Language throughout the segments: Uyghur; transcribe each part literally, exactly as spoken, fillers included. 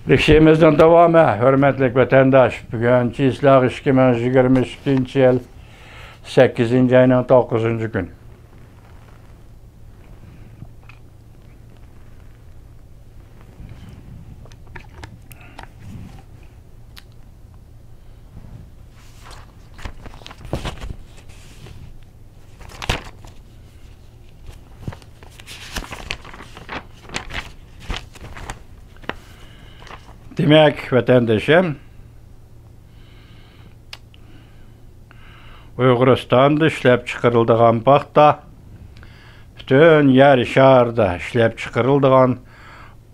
بېكىشىمىزنىڭ داۋامى، ھۆرمەتلىك ۋەتەنداش، بۈگۈن چىسلاغ ئىككى مىڭ يىگىرمە ئۈچىنچى يىل، سەككىزىنچى ئاينىڭ توققۇزىنچى كۈنى. دېمەك، ۋەتەندىشىم، ئۇيغۇرىستاندا ئىشلەپچىقىرىلىدىغان پاختا پۈتۈن يەر شارىدا ئىشلەپچىقىرىلىدىغان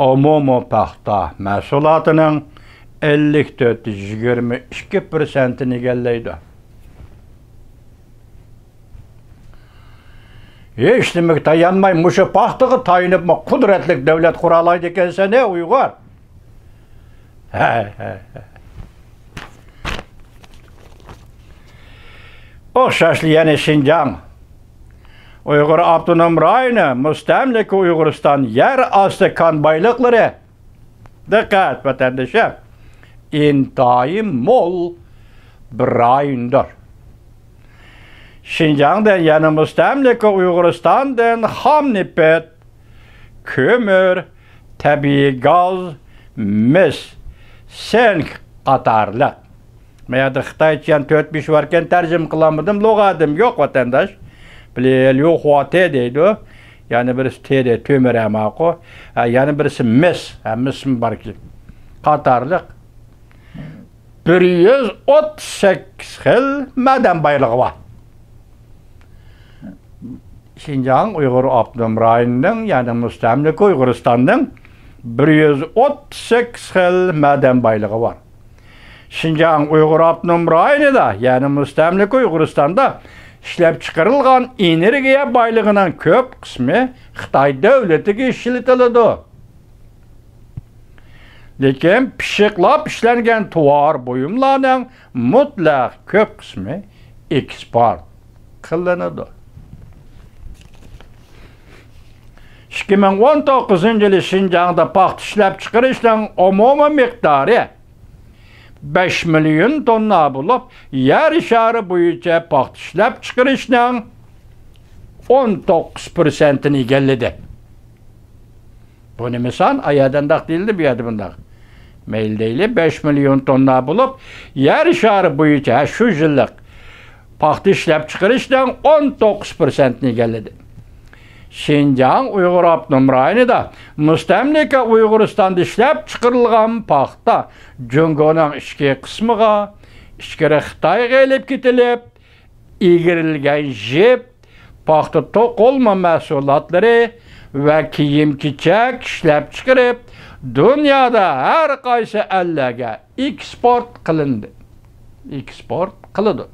ئومۇمىي پاختا مەھسۇلاتىنىڭ ئەللىك تۆت، يىگىرمە ئىككى پىرسەنتىنى ئىگىلەيدۇ. ھېچنېمىگە تايانماي، مۇشۇ پاختىغا تايىنىپمۇ قۇدرەتلىك دۆلەت قۇرالايدىكەنسەن، ھە، ئۇيغۇر. ھە، ھە، ھە. ئوخشاشلا يەنە شىنجاڭ ئۇيغۇر ئاپتونوم رايونى، مۇستەملىكە ئۇيغۇرىستان يەر ئاستى كان بايلىقلىرى، دىققەت، ۋەتەندىشىم، ئىنتايىن مول بىر رايوندۇر. شىنجاڭدىن، يەنى مۇستەملىكە ئۇيغۇرىستاندىن خام نېفىت، كۆمۈر، تەبىئىي گاز، مىس، سىنك قاتارلىق. مەيەردە خىتايچە يەنە تۆت بەش باركەن، تەرجىمە قىلالمىدىم، لۇغەتىم يوق، ۋەتەنداش. بىلە ليۇخۇاتې دەيدۇ، يەنە بىرسى تې دەيدۇ، تۆمۈر ئەمەسقۇ. ھە، يەنە بىرسى مىس، ھە، مىسمۇ باركەن. قاتارلىق بىر يۈز ئوتتۇز سەككىز خىل مەدەن بايلىقى بار. شىنجاڭ ئۇيغۇر ئاپتونوم رايونىنىڭ، يەنى مۇستەملىكە ئۇيغۇرىستاننىڭ بىر يۈز ئوتتۇز سەككىز خىل مەدەن بايلىقى بار. شىنجاڭ ئۇيغۇر ئاپتونوم رايونىدا، يەنى مۇستەملىكە ئۇيغۇرىستاندا ئىشلەپچىقىرىلغان ئېنېرگىيە بايلىقىنىڭ كۆپ قىسمى خىتاي دۆلىتىگە ئىشلىتىلىدۇ. لېكىن پىششىقلاپ ئىشلەنگەن تۇۋار بۇيۇملارنىڭ مۇتلەق كۆپ قىسمى ئېكسپورت قىلىنىدۇ. ئىككى مىڭ ئون توققۇزىنچى يىلى شىنجاڭدا پاختا ئىشلەپچىقىرىشنىڭ ئومۇمىي مىقدارى بەش مىليون توننا بولۇپ، يەر شارى بويىچە پاختا ئىشلەپچىقىرىشنىڭ ئون توققۇز پىرسەنتىنى ئىگىلىدى. بۇ نېمە سان؟ ئايەردە ئۇنداق دېيىلدى، بۇ يەردە بۇنداق. مەيلى دەيلى، بەش مىليون توننا بولۇپ، يەر شارى بويىچە، ھە، شۇ يىللىق پاختا ئىشلەپچىقىرىشنىڭ ئون توققۇز پىرسەنتىنى ئىگىلىدى. شىنجاڭ ئۇيغۇر ئاپتونوم رايونىدا، مۇستەملىكە ئۇيغۇرىستاندا ئىشلەپچىقىرىلغان پاختا جۇڭگونىڭ ئىچكى قىسمىغا، ئىچكىرى خىتايغا ئېلىپ كېتىلىپ، ئېگىرىلگەن يىپ، پاختا توقۇلما مەھسۇلاتلىرى ۋە كىيىم-كېچەك ئىشلەپچىقىرىپ، دۇنيادا ھەر قايسى ئەللەرگە ئېكسپورت قىلىندى. ئېكسپورت قىلىدۇ.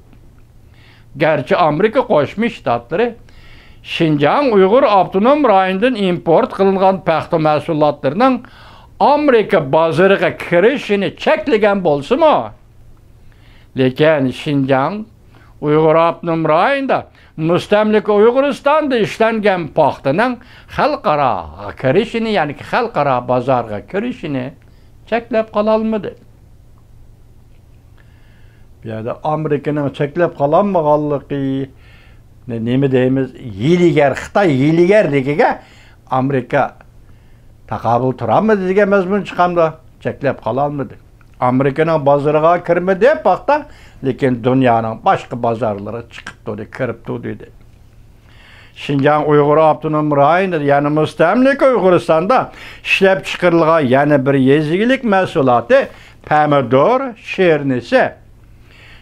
گەرچە ئامېرىكا قوشما شتاتلىرى شىنجاڭ ئۇيغۇر ئاپتونوم رايونىدىن ئىمپورت قىلىنغان پاختا مەھسۇلاتلىرىنىڭ ئامېرىكا بازىرىغا كىرىشىنى چەكلىگەن بولسىمۇ، لېكىن شىنجاڭ ئۇيغۇر ئاپتونوم رايونىدا، مۇستەملىكە ئۇيغۇرىستاندا ئىشلەنگەن پاختىنىڭ خەلقئاراغا كىرىشىنى، يەنى خەلقئارا بازارغا كىرىشىنى چەكلەپ قالالمىدى. بۇ يەردە ئامېرىكىنىڭ چەكلەپ قالالمىغانلىقى، نېمە دەيمىز، ھىيلىگەر، خىتاي ھىيلىگەرلىكىگە ئامېرىكا تاقابىل تۇرالمىدى دېگەن مەزمۇن چىقامدۇ؟ چەكلەپ قالالمىدى. ئامېرىكىنىڭ بازىرىغا كىرمىدى پاختا، لېكىن دۇنيانىڭ باشقا بازارلىرىغا چىقىپ تۇردى، كىرىپ تۇردى. شىنجاڭ ئۇيغۇر ئاپتونوم رايونىدا، يەنى مۇستەملىكە ئۇيغۇرىستاندا ئىشلەپچىقىرىلغان يەنە بىر يېزا ئىگىلىك مەھسۇلاتى پەمىدۇر شىرنىسى.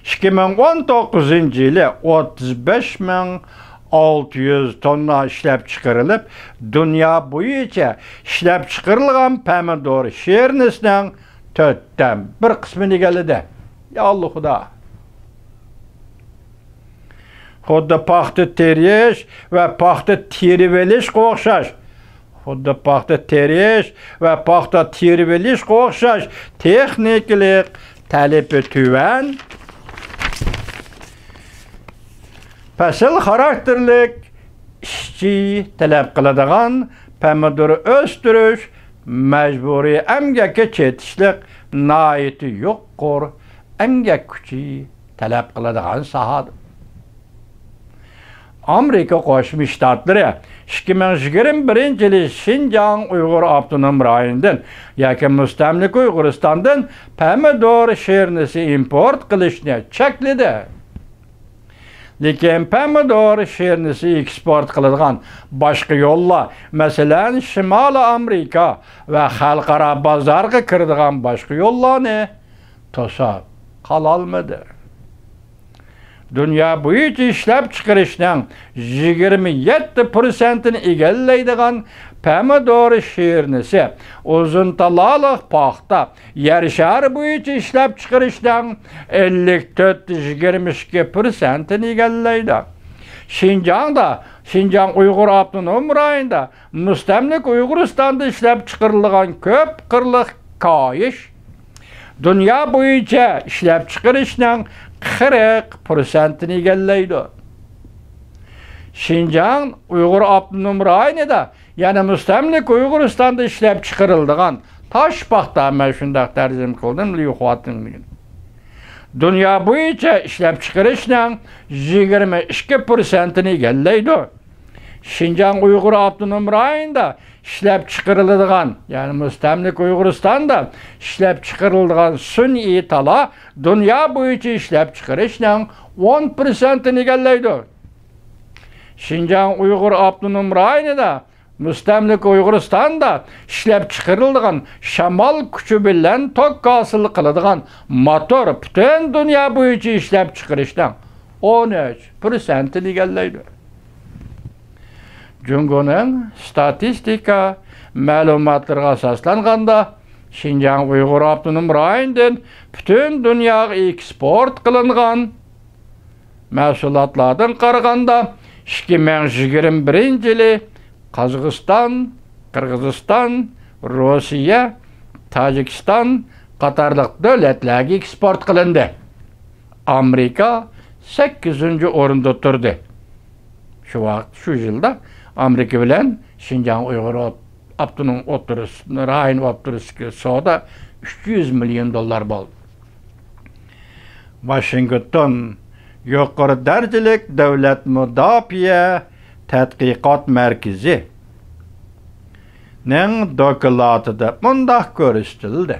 ئىككى مىڭ ئون توققۇزىنچى يىلى ئوتتۇز بەش مىڭ ئالتە يۈز توننا ئىشلەپچىقىرىلىپ، دۇنيا بويىچە ئىشلەپچىقىرىلغان پەمىدۇر شىرنىسىنىڭ تۆتتىن بىر قىسمىنى ئىگىلىدى. يا ئاللا خۇدا! خۇددى پاختا تېرىش ۋە پاختا تېرىۋېلىشقا ئوخشاش، خۇددى پاختا تېرىش ۋە پاختا تېرىۋېلىشقا ئوخشاش تېخنىكىلىق تەلىپى تۆۋەن، پەسىل خاراكتېرلىك ئىشچى تەلەپ قىلىدىغان پەمىدۇر ئۆستۈرۈش مەجبۇرىي ئەمگەككە چېتىشلىق ناھايىتى يۇقىرى ئەمگەك كۈچى تەلەپ قىلىدىغان ساھەدۇر. ئامېرىكا قوشما شتاتلىرى ئىككى مىڭ يىگىرمە بىرىنچى يىلى شىنجاڭ ئۇيغۇر ئاپتونوم رايونىدىن ياكى مۇستەملىكە ئۇيغۇرىستاندىن پەمىدور شىرنىسى ئىمپورت قىلىشنى چەكلىدى. لېكىن پەمىدور شىرنىسى ئېكسپورت قىلىدىغان باشقا يوللار، مەسىلەن، شىمالىي ئامېرىكا ۋە خەلقئارا بازارغا كىرىدىغان باشقا يوللارنى توسۇپ قالالمىدى. دۇنيا بويىچە ئىشلەپچىقىرىشنىڭ يىگىرمە يەتتە پىرسەنتىنى ئىگىلەيدىغان پەمىدور شىرنىسى، ئۇزۇن تالالىق پاختا، يەر شارى بويىچە ئىشلەپچىقىرىشنىڭ ئەللىك تۆت يىگىرمە ئىككى پىرسەنتىنى ئىگىلەيدۇ. شىنجاڭدا، شىنجاڭ ئۇيغۇر ئاپتونوم رايونىدا، مۇستەملىكە ئۇيغۇرىستاندا ئىشلەپچىقىرىلغان كۆپ قىرلىق كايىش دۇنيا بويىچە ئىشلەپچىقىرىشنىڭ قىرىق پىرسەنتىنى ئىگىلەيدۇ. شىنجاڭ ئۇيغۇر ئاپتونوم رايونىدا، يەنى مۇستەملىكە ئۇيغۇرىستاندا ئىشلەپچىقىرىلىدىغان تاش پاختا، مەن شۇنداق تەرجىمە قىلدىم، ليۇخۇاتىڭ دېگەن. دۇنيا بويىچە ئىشلەپچىقىرىشنىڭ يىگىرمە ئىككى پىرسەنتىنى ئىگىلەيدۇ. شىنجاڭ ئۇيغۇر ئاپتونوم رايونىدا ئىشلەپچىقىرىلىدىغان، يەنى مۇستەملىكە ئۇيغۇرىستاندا ئىشلەپچىقىرىلىدىغان سۈنئىي تالا دۇنيا بويىچە ئىشلەپچىقىرىشنىڭ ئون پىرسەنتىنى ئىگىلەيدۇ. شىنجاڭ ئۇيغۇر ئاپتونوم رايونىدا، مۇستەملىكە ئۇيغۇرىستاندا ئىشلەپچىقىرىلىدىغان شامال كۈچى بىلەن توك ھاسىل قىلىدىغان موتور پۈتۈن دۇنيا بويىچە ئىشلەپچىقىرىشنىڭ ئون ئۈچ پىرسەنتىنى ئىگىلەيدۇ. جۇڭگونىڭ ستاتىستىكا مەلۇماتلىرىغا ئاساسلانغاندا، شىنجاڭ ئۇيغۇر ئاپتونوم رايونىدىن پۈتۈن دۇنياغا ئېكسپورت قىلىنغان مەھسۇلاتلاردىن قارىغاندا، ئىككى مىڭ يىگىرمە بىرىنچى يىلى قازاقىستان، قىرغىزىستان، روسىيە، تاجىكىستان قاتارلىق دۆلەتلەرگە ئېكسپورت قىلىندى. ئامېرىكا سەككىزىنچى ئورۇندا تۇردى. شۇ ۋاقىت، شۇ يىلدا ئامېرىكا بىلەن شىنجاڭ ئۇيغۇر ئاپتونوم ئوتتۇرىسى، رايون ئوتتۇرىسىدىكى سودا ئۈچ يۈز مىليون دوللار بولدى. ۋاشىنگتون يۇقىرى دەرىجىلىك دۆلەت مۇداپىئە تەتقىقات مەركىزىنىڭ دوكلاتىدا مۇنداق كۆرسىتىلدى: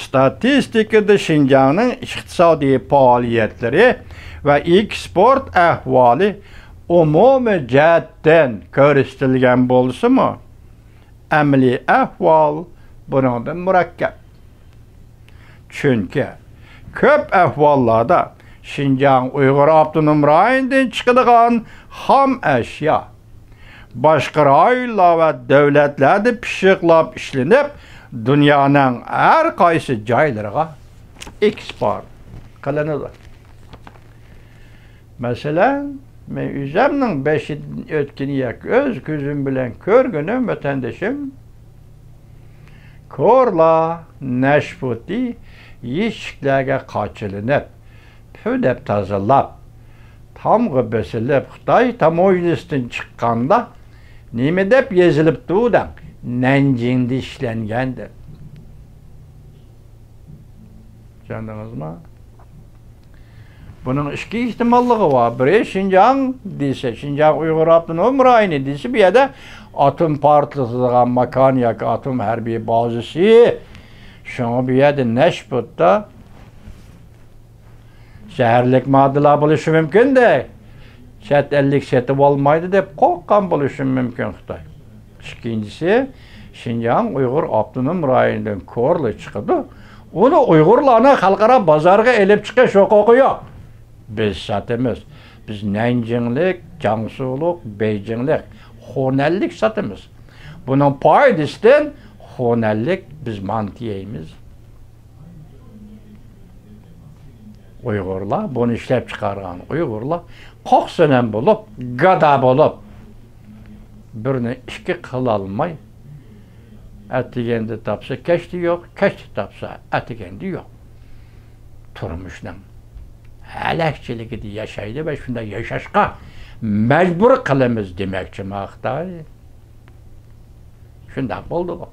ستاتىستىكىدا شىنجاڭنىڭ ئىقتىسادىي پائالىيەتلىرى ۋە ئېكسپورت ئەھۋالى ئومۇمىي جەھەتتىن كۆرسىتىلگەن بولسىمۇ، ئەمەلىي ئەھۋال بۇنىڭدىن مۇرەككەپ. چۈنكى كۆپ ئەھۋاللاردا شىنجاڭ ئۇيغۇر ئاپتونوم رايونىدىن چىقىدىغان خام ئەشيا باشقا رايونلار ۋە دۆلەتلەردە پىششىقلاپ ئىشلىنىپ، دۇنيانىڭ ھەر قايسى جايلىرىغا ئېكسپورت قىلىنىدۇ. مەسىلەن، مەن ئۆزۈمنىڭ بېشىدىن ئۆتكىنى ياكى ئۆز كۆزۈم بىلەن كۆرگىنىم، ۋەتەندىشىم، كورلا نەشپۈتى يەشىكلەرگە قاچىلىنىپ، پۈۋلەپ تازىلاپ، تامغا بېسىلىپ، خىتاي تاموژنىسىدىن چىققاندا نېمە دەپ يېزىلىپتۇ دەڭ؟ نەنجىڭدە ئىشلەنگەن دەپ. چۈشەندىڭىزمۇ؟ بۇنىڭ ئىككى ئېھتىماللىقى بار. بىرى شىنجاڭ دېسە، شىنجاڭ ئۇيغۇر ئاپتونوم رايونى دېسە، بۇ يەردە ئاتوم پارتلىتىدىغان ماكان ياكى ئاتوم ھەربىي بازىسى. شۇڭا بۇ يەردە نەشپۈتتە زەھەرلىك ماددىلار بولۇشى مۇمكىن دە، چەت ئەللىك سېتىۋالمايدۇ دەپ قورققان بولۇشى مۇمكىن خىتاي. ئىككىنچىسى، شىنجاڭ ئۇيغۇر ئاپتونوم رايونىدىن كورلا چىقىدۇ. ئۇنى ئۇيغۇرلارنىڭ خەلقئارا بازارغا ئېلىپ چىقىش ھوقۇقى يوق. بىز ساتىمىز. بىز نەنجىڭلىك، جياڭسۇلۇق، بېيجىڭلىق، خۇنەنلىك ساتىمىز. بۇنىڭ پايدىسىدىن خۇنەنلىك بىز مانتا يەيمىز. ئۇيغۇرلار، بۇنى ئىشلەپ چىقارغان ئۇيغۇرلار قوقسىنەم بولۇپ، گادا بولۇپ، بىرنى ئىككى قىلالماي، ئەتىگەندە تاپسا كەچتە يوق، كەچتە تاپسا ئەتىگەندە يوق. تۇرمۇشنىڭ ھەلەكچىلىكىدە ياشايدۇ ۋە شۇنداق ياشاشقا مەجبۇر قىلىمىز دېمەكچىما خىتاي؟ شۇنداق بولدىغۇ.